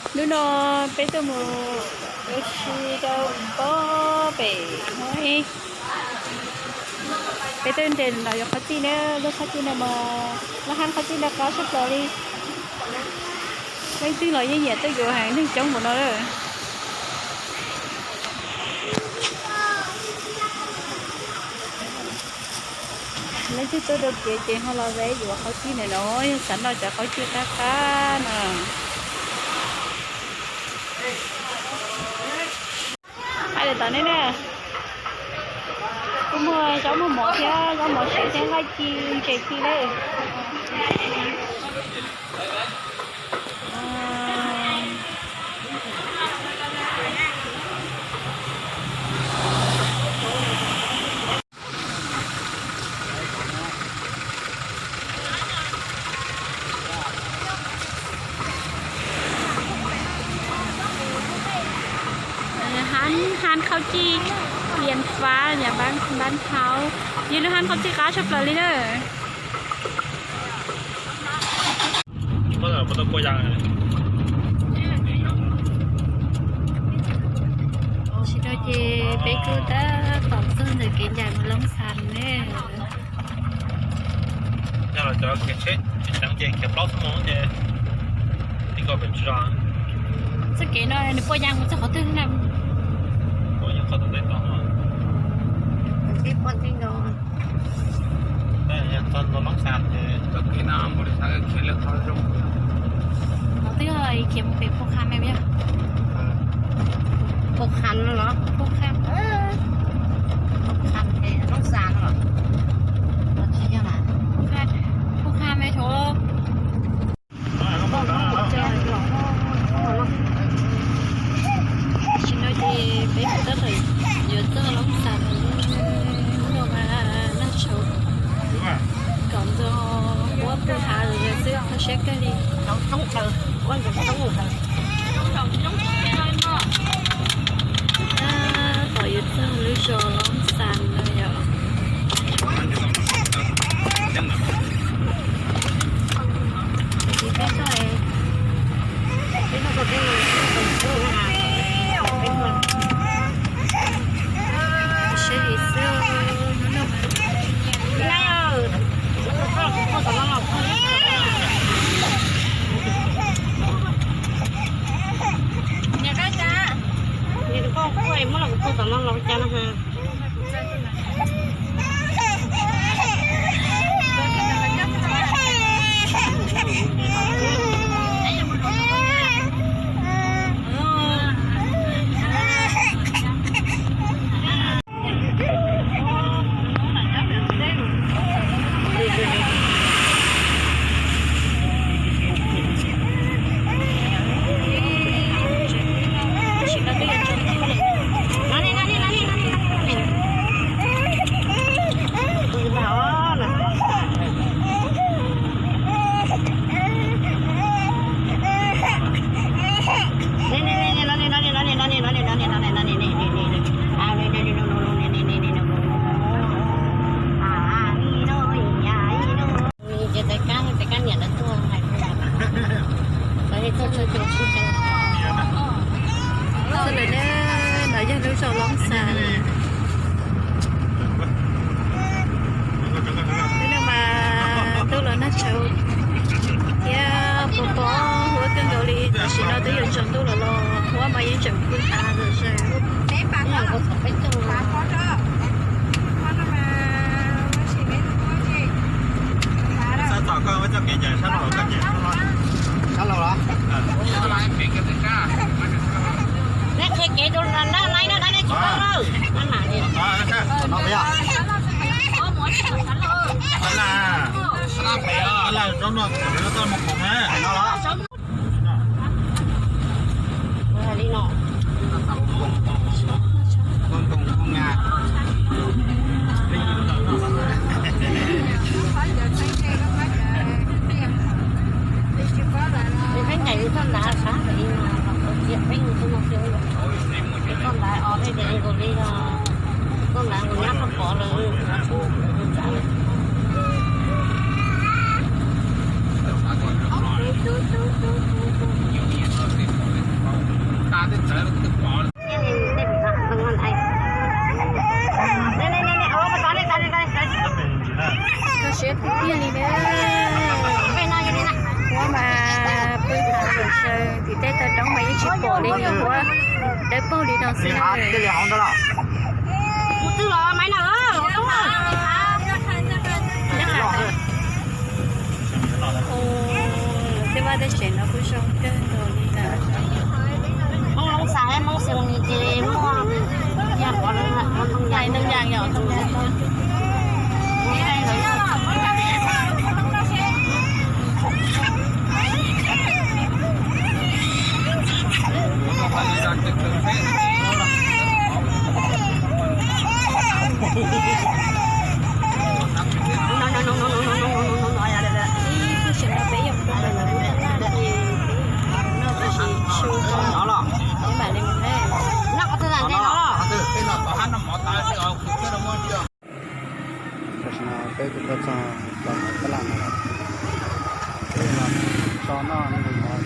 Hnub no peb tuaj mus ua si rau pob pem no. Peb tuaj nres los yuav qhov txij na, lub qhov txij no mas lub hab qhov txij no qab tshaj plaws li. Leej twg los yeej nyiam tuaj yuav heev, neeg coob npaum no lawm. Leej twg tuaj dua kev ces ho los ze yuav qhov txij ntawm no, yog xav noj cov qhov txij qab qab no. Hais li tom nej na, kuj muaj zaub muaj mov thiab, zaub mov siav thiab nqaij ci ntses ci lawm. Hab, hab khaub cij Pias Fab, yog npab npab thaub, yog lub hab khaub cij qab tshaj plaws li na. Tsis tau ces peb kuj tab tom txog ntawm kev ncaim mus Loob Xas ne. Yog los cov khiav tsheb tseem ceeb ces khiav plaub xuab moos ces tib nkaus pem tsis zos. Txoj kev no nws puas ya mus txog qhov twg na? Puas ya qhov tom tej tod. Txog ntua Loob Xas ces txoj kev no mus li sab khiav lawm qhov zoo. Qhov twg khiav mus pem Phu Kham me yog? Phu Kham no los? Phu Kham. Phu Kham ces Loob Xas no los? Tsis yog mas. Phu Kham, Phu Kham me thaum Tam sim no ces peb kuj tab tom yuav txog Loob Xas lawm, hnub no mas nag tshauv kom ntxog huab pw hav zoov xwb, kho siab kawg li. Tab tom yuav txog lub zos Loob Xas no yom. Txog lawm na, no yog lub zos Loob Xas. Hnub no mas ntuj los nag tshauv thiab pos pos huab kawg nkaus li. Tam sim no twb yuav tsaus ntuj lawm los huab mas yeej tseem pw hav zoov. Neb qhia kev rau dab laib no dab laib tsis tau lawm. Peb ncaim txoj nrad sab ntawd li no, txiam peb mus txoj no xwb. Txoj nrad o tej tes nkaus li no, txoj nrad nkaus nyab qhov pov lawm. Txoj nrad nkaus nyab qhov pov lawm. Koj siab tiag li na. Huab mas pw hav zoov saw tim tej taw roob mas yeej tsis pom li, yog huab dawb paug li no xwb na. Tej vaj tej tsev no kuj zoo kawg nkaus li lawm. Hais ntoo yas yom, ntoo yas. Ib pliag no peb yuav pw ntawm lawv lub taj laj ces peb yuav pw no tab sis su peb mam li mus thiab. Tam sim no peb kuj tuaj txog tom lub taj laj no lawm. Peb los so noj ntoo mov.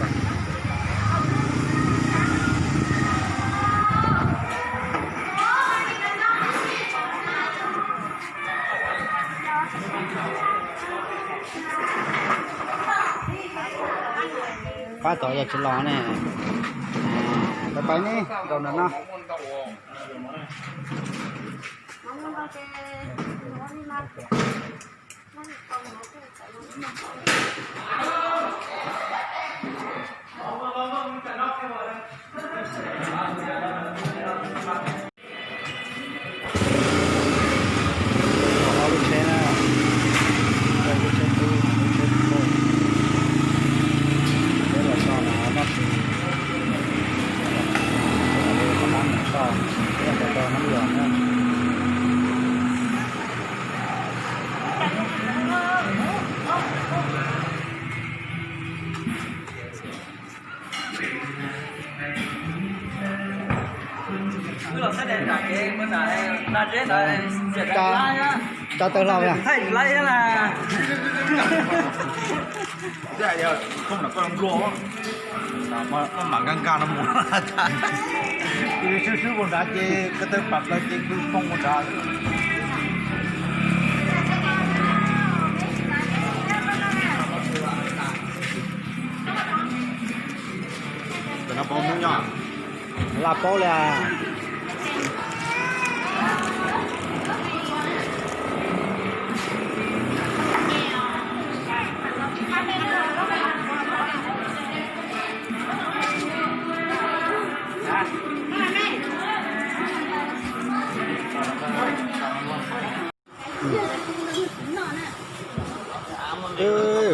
Pab tod yog tsis los ne. Pais pais ne, nkaus ntawm no. Ob lub tsheb na, lub tsheb tub, lub tsheb tub. Peb los so no noj su, peb mam li rov qab mus so, peb rau rau Hmoob Yos na. Tso taw hlau na. Mam nkag nkag no mus. Swb swb mus nrad ces ko taw pam plaws ces pw poob mus nrad. Laj paub li.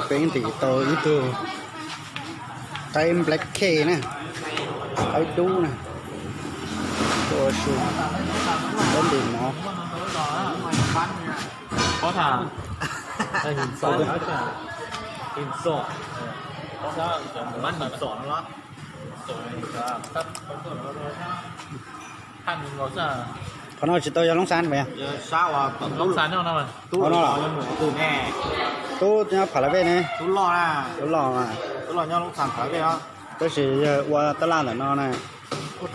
Peb ntim tau ib tug qaib black K na, qaib dub na, ua su, qaib ntim mov. Qhov no tsis tau yog Loob Xab puas yog? Tub nyob Pha La Vej ne. Tub loj mas. Tab sis yog ua tab laj ntawm no na. Hu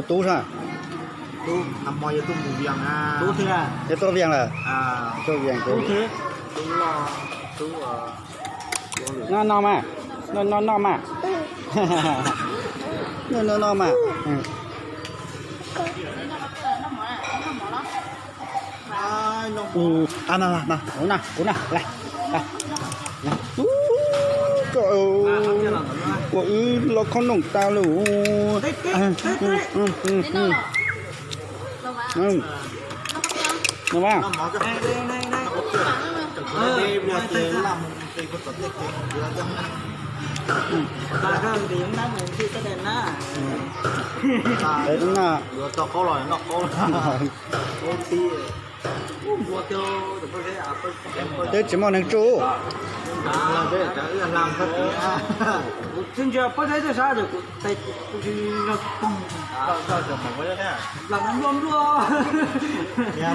Tub sab. Yog tuaj Vias lawm. Tuaj Vias. No no mas. No no no mas. No no no mas. Kuv na, kuv na, lawm. Koj ua wb los khoom noom tas lawm. Twb tsis muaj neeg tsuj.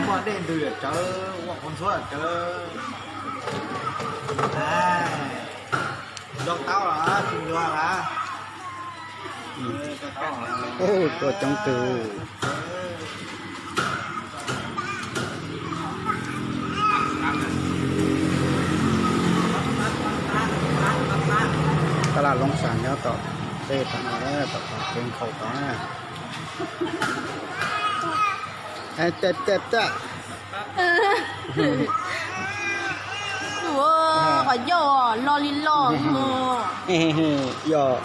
Muaj dej ntws tsawv, ua qhov ntxhuav tsawv. Ua coob kawg. Tab laj Loob Xas nyob tom tej tom no, tom kev nkhaus tod na. Caj caj caj. Ua, qhov ncauj los li los li os. Yog.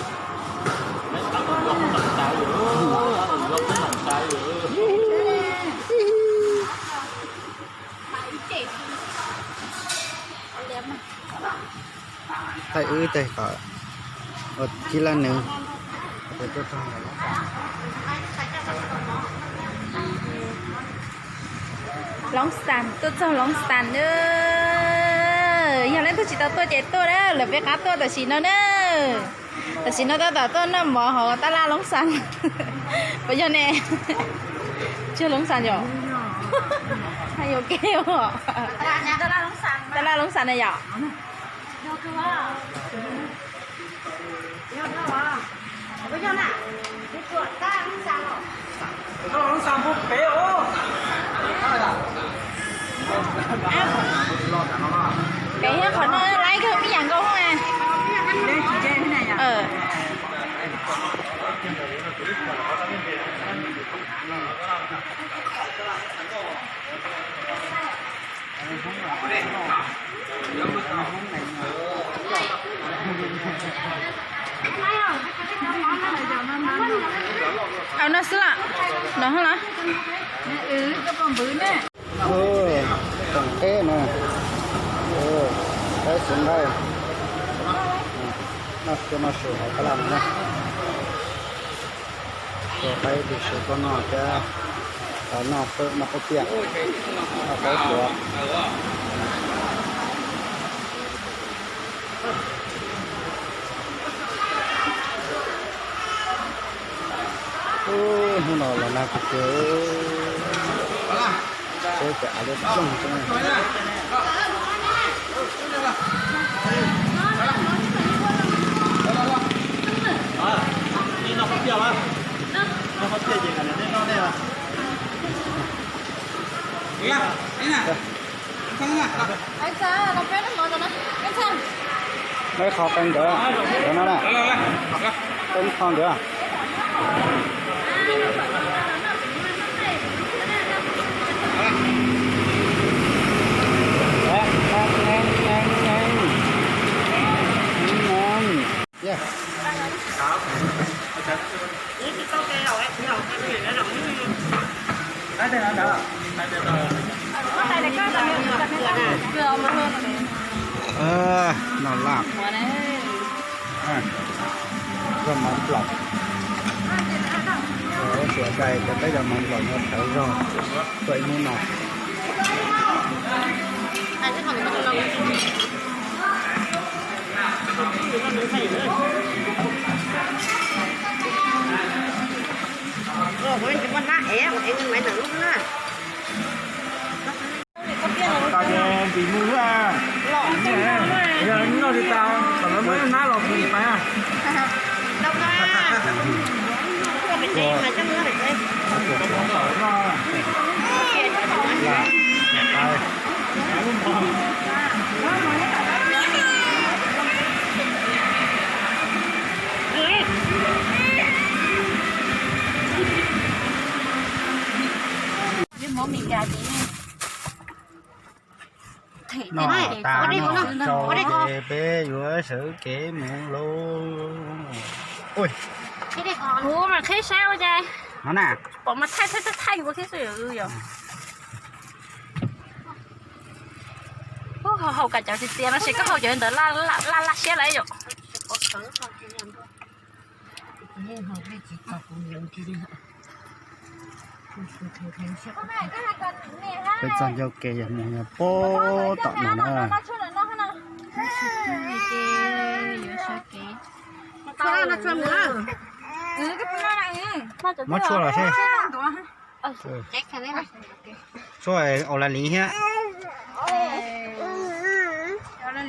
Thaij wb teg kom ua kib lab nws. Loob Xas, tuaj txog Loob Xas na. Yog leej twg tsis tau tuaj ces tuaj na, lawv peb qab tuaj tam sim no na. Tam sim no tab tom tuaj noj mov hauv tab laj Loob Xas. Puas yog ne? Tsis yog Loob Xas yom? Hais yuam kev os. Tab laj Loob Xas na yom? Pem thiab qhov no laib kawg, ib yam nkaus na. Au no xwb los? No los? Toom qeb na. Qaib xwb nqaij. Noj su noj su hauv tab laj no na. Tua qaib tib si tuaj noj thiab, noj qab, noj qab tiaj, noj qaib tuaj. Hnub no los nag kawg kiag, seb cas av lub ploog xwb. Muab qho qee ntawd, ntawd no na. Qee qho ntawd. Noj laj, zaub mov nplaum, xiam dai cov peb zaub mov nplaum no thawv zog tuaj ib hnub no. Tas ces ntim mus xwb. Yog noj tsis tas kom lawv muab hnab los pais. Noj tas noj tsau ces peb yuav sawv kev mus lauj. Ua, mas qhib saib ua cas. No na. Pom mas thaij thaij thaij ua qhib xwb yom. Haus kav cawv txias txias no ces koj haus cawv ntawd laj laj siab lawm yom. Peb txog ncauj kev yog mus yog puag tom no na. Muab tshuaj los seb. Tshuaj ua la li thiab.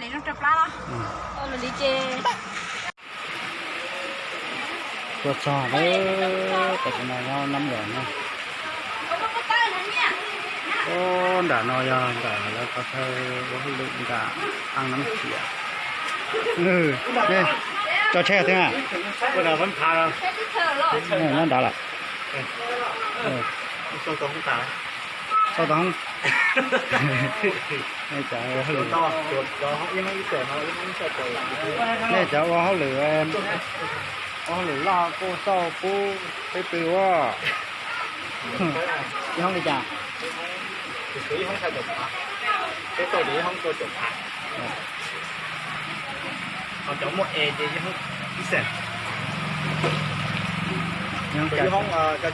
Tuaj txog lawm, tam sim no nyob Nab Yos na. Ub, nram no yog nram lawv qhov chaw ua hauj lwm nram Aj Nab Xiam. Tso tsheb thiab na. Nyob nrad lawm. Sau tau hoob. Cov ua hauj lwm, nej cov ua hauj lwm, ua hauj lwm loj kuj xauj pub peb pw ua. Ib hoob li cas? Ib hoob, ib hoob, ib hoob, ib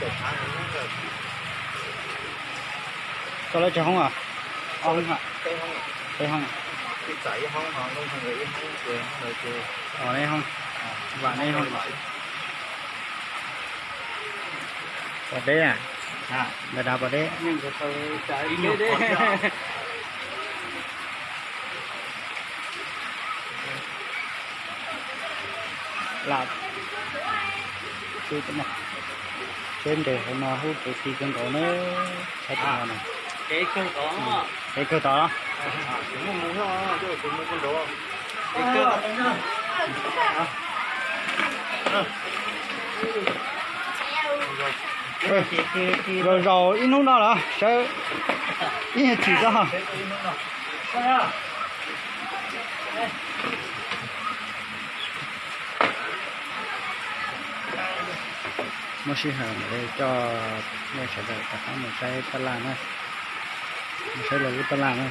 hoob. Koj lawv tsawg hoob os? Ob hoob, peb hoob. Ib hoob, vam ib hoob. Pom deb, ntawm dav pom deb. Lam tsheb nres hauv no hub, kev ti kawg nkaus na. Saib tus no na, kev kawg tod. Zaum zaus ib hnub no lawm sawv ib nyuag chim tso. Muaj sij hawm mam li coj nej sawv daws rov qab mus saib tab laj na, mus saib lawv lub tab laj na.